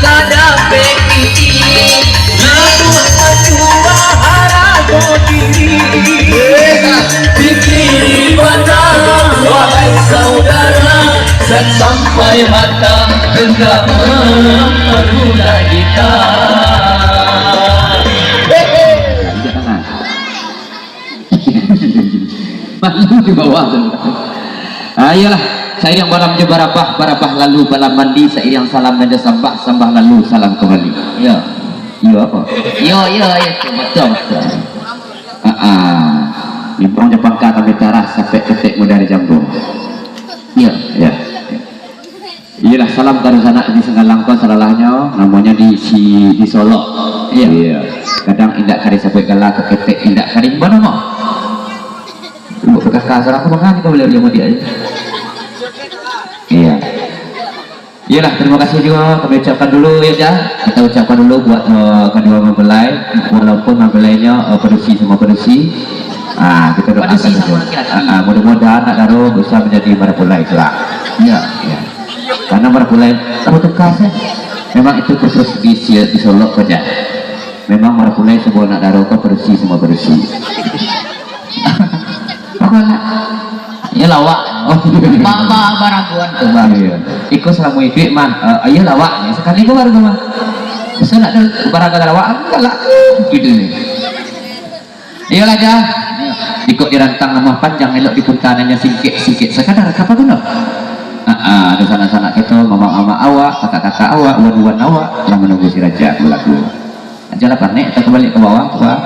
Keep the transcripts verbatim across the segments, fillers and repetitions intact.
Ka dapek pitih, lalu manjual harago diri. Pikiran, wahai saudara, jan sampai harta dendam memperbudak kita. Hehe. Malu di bawah tu. Ah, iyolah. Sairiang balam jo barabah, barabah lalu balam mandi, sairiang salam nan jo sambah, sambah lalu salam kambali. Iyo. Iyo apo? Iyo, iyo, iyo. Batua, batua. Ah, ah. Limbong jo pangka kami tarah, sapek ketek mudah dijambo. Iyo. Iyo. Iyolah, salam ka dunsanak di Singgalang ko, salalahnyo namonyo di si, di Solok. Iyo. Iyo. Kadang indak ka disabuik gala, ka ketek indak ka diimbau namo. Lu P K K asal aku makan kau boleh, boleh mudik aja. Iya. Iyalah, terima kasih juga kami ucapkan dulu ya, Jah. Kita ucapkan dulu buat, eh, kedua mempelai, walaupun mempelainya, eh, padusi sama padusi. Ah, kita doakan Padusi sama saja. Laki-laki. Ah, ah, mudah-mudahan nak daro bisa menjadi marapulai kelak. Ya. Ya. Karena marapulai apa tuh kasih? Memang itu khusus di si-, di Solok saja. Memang marapulai sebuah nak daro kau padusi sama padusi. Apa nak? Ya lawak. Oh, ba-, ba-, baraguan tu, Bang. Iya. Iko salamo iduik mah, eh, ayo lawak. Ya, sakali ko baru tu mah. Bisa nak tu baraga lawak, aku galak. Gitu ni. Iyolah, Jah. Iko dirantang lamah panjang, elok dipunta nanya singkek-singkek sakadar kapa guno. Ah, ah, ado sanak-sanak kito, mamak-mamak awak, kakak-kakak awak, wan-wan awak lah manunggu si Raja balagu. Ajalah panek atau kabaliak ka bawah tu, Bang.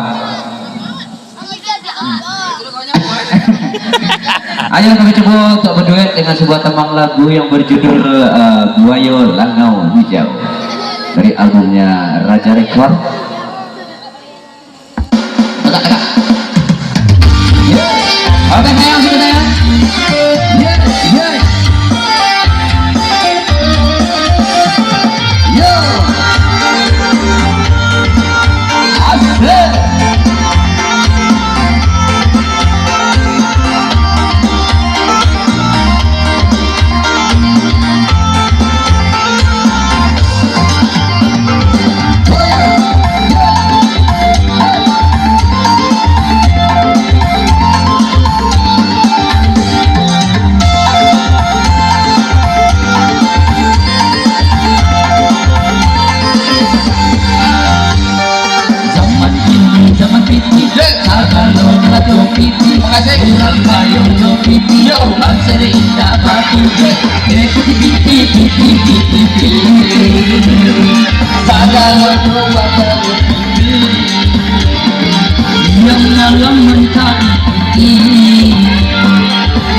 Ayo kami cubo untuk berduet dengan sebuah tembang lagu yang berjudul, eh, Buayo Langau Hijau dari albumnya Raja Record. Tegak, tegak. Oke, sayang, sini, sayang. Yo, yo. Yo. Asik. Zaman kini, zaman pitih, sagalo nyo lah jo pitih. Urang kayo jo pitih, urang sere indak bapitih. Kene pitih, pitih, pitih, pitih, pitih. Sagalo nyo lah jo pitih. Yang malam mencari pitih.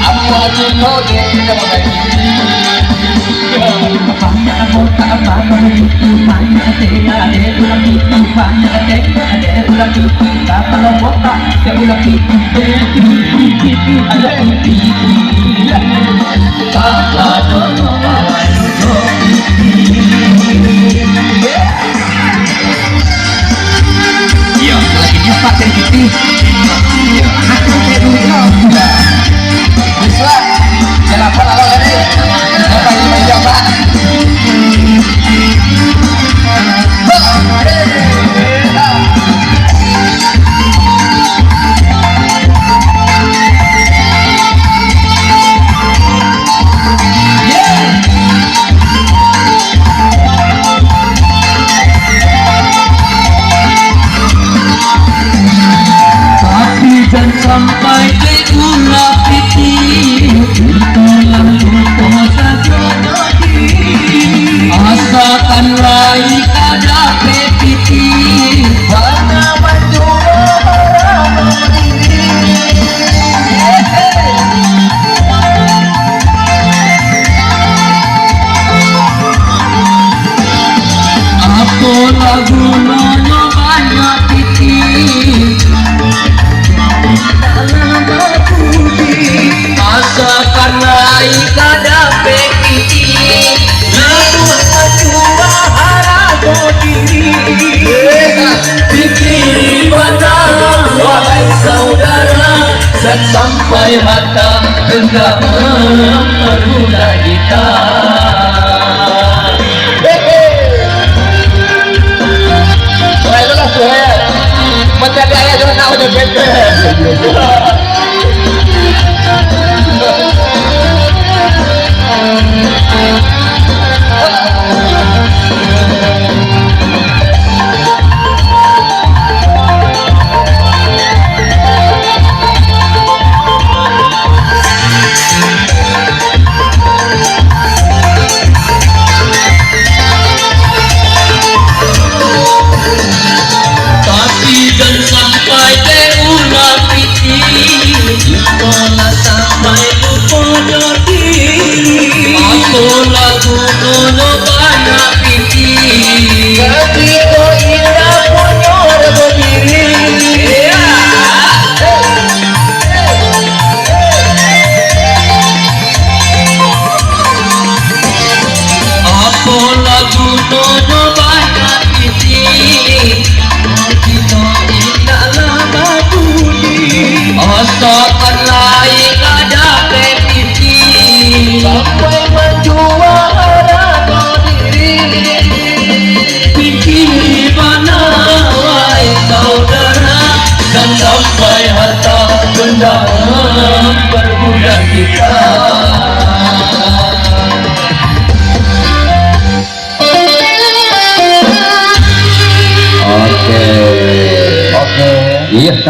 Aku aja kau deh, kita makan pitih. Banyak botak, banyak pitih, banyak tela, dek urang pitih, banyak tela, dek urang pitih, kapalo botak, dek urang pitih, dek pitih, pitih, ayo pitih, pitih. Iyo, lagi nyepak dari pitih. Iyo, anak tu kayak dulu kau. Bisa, kenapa lawan tadi? Kenapa ini meja, Pak? Tapi jan sampai dek ulah pitih, itu lah lupo sajo. Asakan lai ka dapek pitih, bana manjual harago diri. Apolah gunonyo banyak pitih, asakan lai ka dapek pitih, lalu manjual harago diri. Pikiran batal, wahai saudara, jan sampai harta dendam memperbudak kita. Hehe.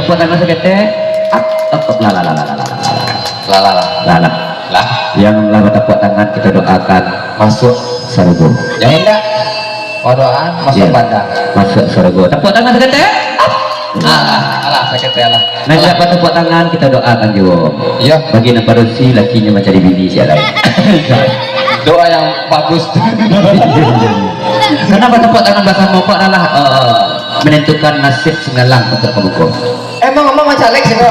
Tepuk tangan saketek. Ap, ap, ap, lah, lah, lah. Lah, lah, lah. Lah, lah. Lah. Yang lah batapuak tangan, kita doakan masuak sarugo. Yang indak, mau doa, masuak Iya. padang. Masuak sarugo. Tepuk tangan saketek. Ap. Alah, alah, saketek lah. Nan Alah. indak batapuak tangan, kita doakan juo. Iya. Bagi nan barusi, lakinyo mancari bini siap lain. Doa yang bagus. Karena batapuak tangan basamo ko adalah, eh, menentukan nasib sinalang untuk pambuko. Emang, emang mancalek sih, Bang?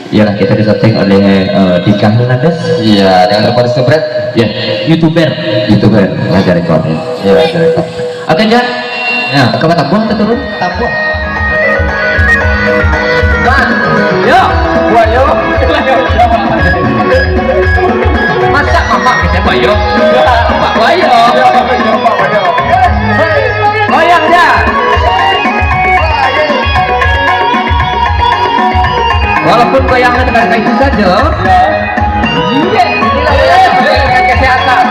Iyalah, kita disetting oleh, eh, Dika Hernandez. Iya, jangan lupa di-subscribe. Ya, YouTuber. YouTuber, Raja Record, ya. Iya, Raja Record. Oke, Jan. Ya, ke Batambuang kita turun. Tambuang. Bang. Yo. Buat yo. Masa mamak kita buat yo? Pak buat yo. Goyang, Jan. Walaupun goyangnya dengan itu saja. Iya. Inilah kesehatan.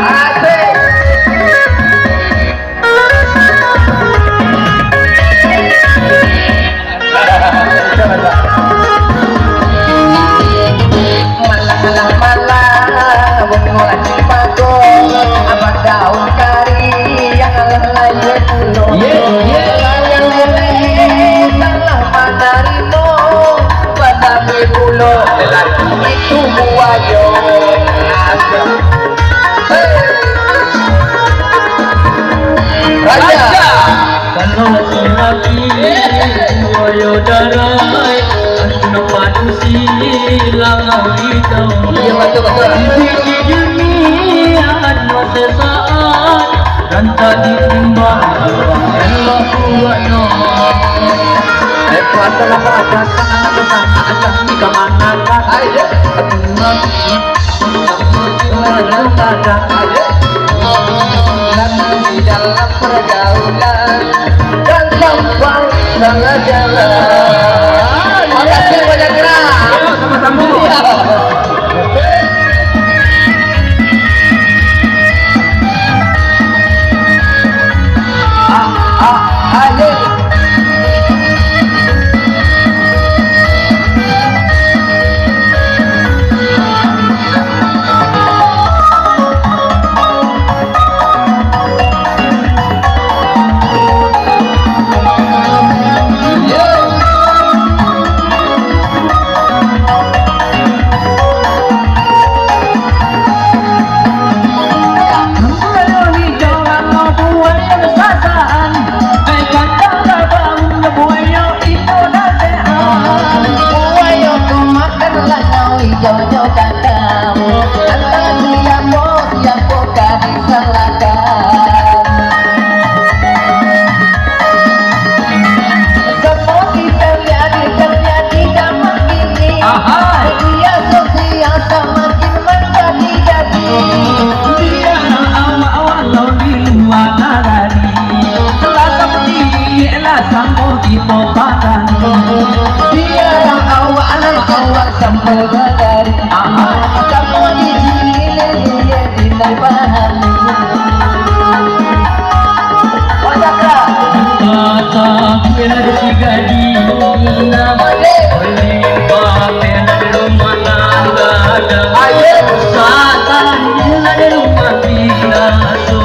Asik. Malah, malah, malah, bunga di pagar, abah daun kari yang lah lahir pulo. Ye, ye. Yang lahir telah manarimo, batami pulo, lelaki itu buayo. Hei. Raja. Raja. Kalau laki buayo darai, antu nan padusi langau hijau. Iya, batua, batua. Di dunia hanya sesaat, dan tak ditimbang, elok buatnyo. Eh, kuasa lah, kuasa, kuasa, kuasa, kuasa, kuasa, kuasa, kuasa. Ayo. Di dalam pergaulan dan gampang salah jalan. Makasih banyak, Kira. Sama-sama. Ah, ah, ayo. Buayo kumakan langau ijo-ijo kakam, antah siapo-siapo ka disalahkan. Seperti terjadi, terjadi zaman kini, Aha. media sosial semakin menjadi-jadi. Biar awak walau di luar nagari, lah samo samo kito patani. Biar awak, awak samo nagari, samo di sini, di sini, di sini, pahami. Kata biar si gadis nak balik, oleh pakai nak rumah nak gadang. Ayo. Satan nak rumah biasa.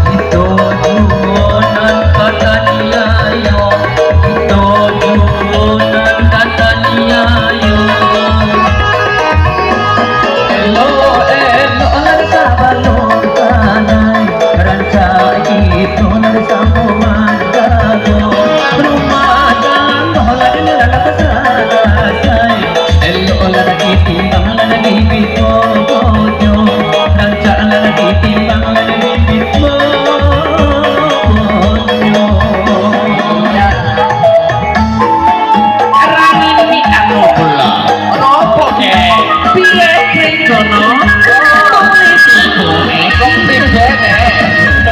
Kito juo nan ka taniayo, kito juo nan ka taniayo. Elok-elok nan sabalun tanai, rancak kito nan samo manjago. Rumah tanggo lah dulu dalam pasangan. Elok lah ditimbang lah dipikul bojo, rancak lah ditimbang lah dipikul bojo. Rangin ni anu pula. Nopo ke? Piye kring kono? Politik, politik, politik.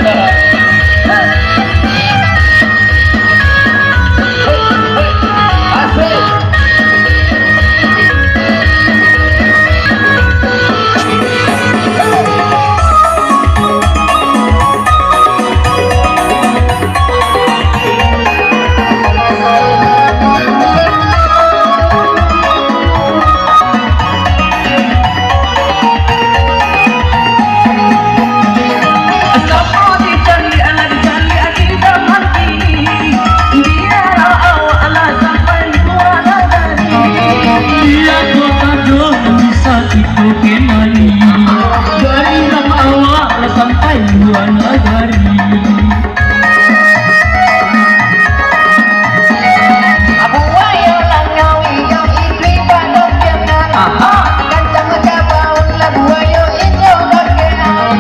Oke, mani. Dari Ramawa sampai luar negeri. Buayo langau ijo ipli padang piangan. Aha. Kancang jabaun lah buayo inyo bagean.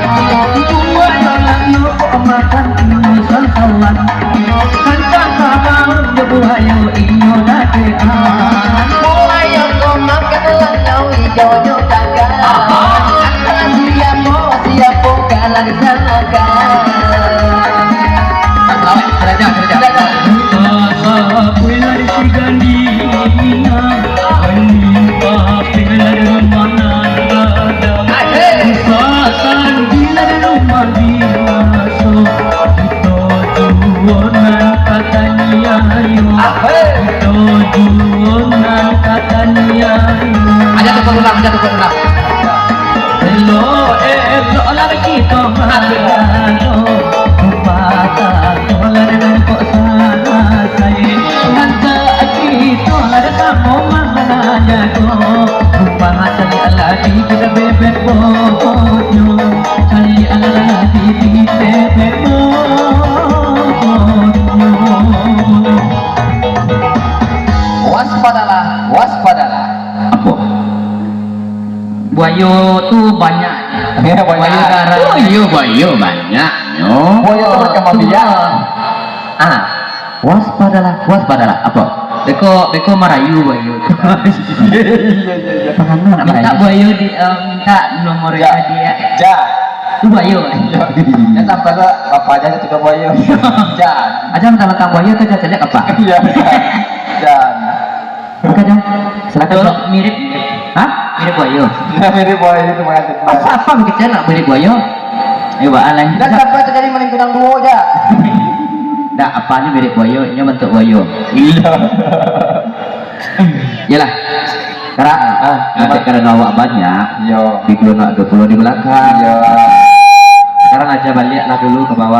Buayo langau kok makan inyo sasawan. Kancang jabaun jo buayo inyo bagean. Buayo kok makan langau ijo nyo tagan. Aha. Antara siapo, siapo kalah di sana kan. Selamat, kerja, kerja. Aja tukar ulang, aja tukar ulang. Elok-elok lah kito mangato, patah dolar nan kok salasai. Rancak kito lah samo mangajago, rumah caliak lah di bibit bohonyo, caliak lah di bibit bohonyo. Waspadalah, waspadalah. Apo? Buayo tu banyak. Ya, banyak. Buayo garang. Oh, iyo, buayo banyaknyo. Buayo tu macam tu. Ah, waspadalah, waspadalah. Apo? Beko, beko marayu buayo tu. Iya, iya, iya. Pangano nak marayu. Minta buayo di, eh, minta nomor. Ya. Hadiah. Ja. Tu buayo. Ya. Ya, sampai lo, apa aja tu buayo. Ja. Aja mentang-mentang buayo tu, ja, caliak apa? Iya. Ja. Oke, dah. Silakan. Atau mirip, hah? Mirip buayo. Ya, mirip buayo tu, Bang. Asa apa kecil nak mirip buayo? Ayo, Bang, lanjut. Dan sampai terjadi malingkudang duo ja. Dak, apa ni mirip buayo? Ini bentuk buayo. Iya. Iyalah. Karena, ah, nanti karena awak banyak, yo, di pulau nak dua puluh di belakang. Iya. Sekarang aja baliaklah dulu ke bawah.